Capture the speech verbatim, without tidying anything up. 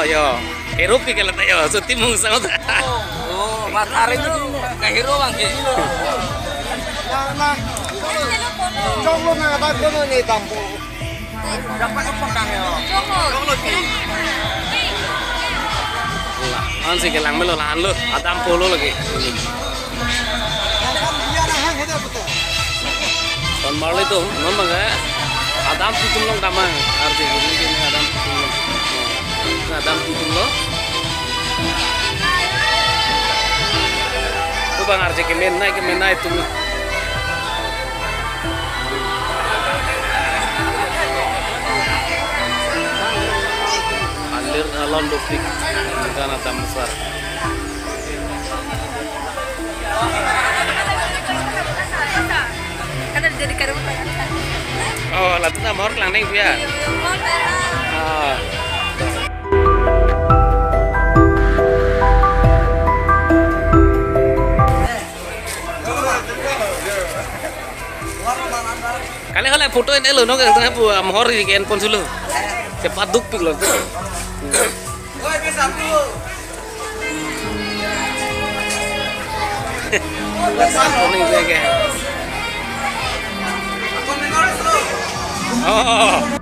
Yo, hero pi ke lata yo, so tim mung sangat. Oh, matharin itu ke hero bang ke. Nang, nang. Choklo nang, ada kono ni dampo. Dapat apa kang yo? Choklo. Choklo pi. Lah, ansi kelang melo lahan lo, adam polo lagi. Ton marli tu, non bang ke. Adam pitum long damang, arti ini, ini adam pitum long. Adam pitum long. Tu bang arti kemenai, kemenai tu. Alir alon dopik, dengan adam besar. Kan ada jadi karung. Oh, latum na mohor kelang neng pu ya. Oh. Kali kali photo en elo no ke tengah pu mohor di ke en pon sulo. Cepat duk pik lo. Ini dia ke. Oh.